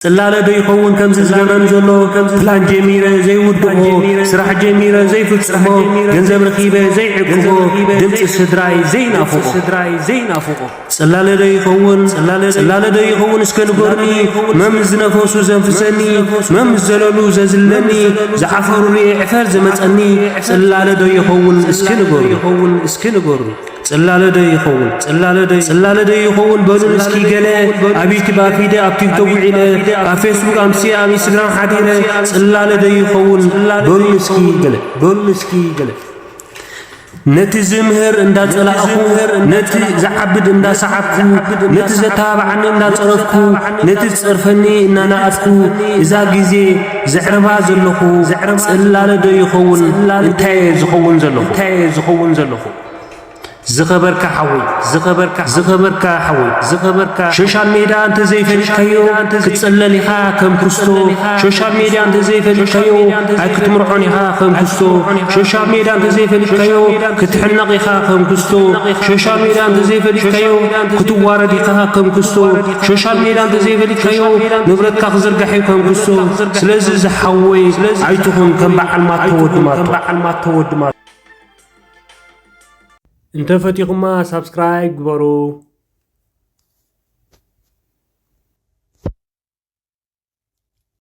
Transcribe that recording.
ጽላለ ዶ ይኸውን ከምዚ ዝገብረኒ ዘሎ? ፕላን ጀሚረ ዘይውድኦ፣ ስራሕ ጀሚረ ዘይፍጽሞ፣ ገንዘብ ረኺበ ዘይዕቅቦ፣ ድምጺ ስድራይ ዘይናፍቖ። ጽላለ ዶ ይኸውን? ጽላለ ዶ ይኸውን እስከ ንገሩኒ? መም ዝነፈሱ ዘንፍሰኒ፣ መም ዘለሉ ዘዝለኒ፣ ዝዓፈሩ ርኤ ዕፈር ዘመጸኒ። ጽላለ ዶ ይኸውን እስኪ ንገሩኒ? ጽላለ ዶ ይኸውን? ጽላለ ዶ ይኸውን? በሉን እስኪ ገለ። ኣብ ዩቲብ ኣፊደ ኣብ ቲክቶክ ውዒለ፣ ኣብ ፌስቡክ ኣምስየ ኣብ ኢንስታግራም ሓዲረ። ጽላለ ዶ ይኸውን? በሉን እስኪ ገለ። በሉን እስኪ ገለ። ነቲ ዝምህር እንዳጸላእኹ፣ ነቲ ዝዓብድ እንዳሰዓብኩ፣ ነቲ ዘተባብዓኒ እንዳጸረፍኩ፣ ነቲ ዝጸርፈኒ እናነኣድኩ፣ እዛ ግዜ ዘዕርባ ዘለኹ ጽላለ ዶ ይኸውን? እንታይ እየ ዝኸውን ዘለኹ? እንታይ እየ ዝኸውን ዘለኹ? ዝኸበርካ ሓወይ፣ ዝኸበርካ፣ ዝኸበርካ ሓወይ፣ ዝኸበርካ ሶሻል ሜድያ እንተ ዘይፈሊጥካዮ ክትጽለል ኢኻ ከም ክስቶ። ሶሻል ሜድያ እንተ ዘይፈሊጥካዮ ኣይክትምርዖን ኢኻ ከም ክስቶ። ሶሻል ሜድያ እንተ ዘይፈሊጥካዮ ክትሕነቕ ኢኻ ከም ክስቶ። ሶሻል ሜድያ እንተ ዘይፈሊጥካዮ ክትዋረድ ኢኻ ከም ክስቶ። ሶሻል ሜድያ እንተ ዘይፈሊጥካዮ ንብረትካ ክዝርጋሕ እዩ ከም ክስቶ። ስለዚ ዝሓወይ ኣይትኹን ከም በዓል ማቶ ወዲ ማቶ። እንተ ፈቲኹማ ሳብስክራይብ ግበሩ።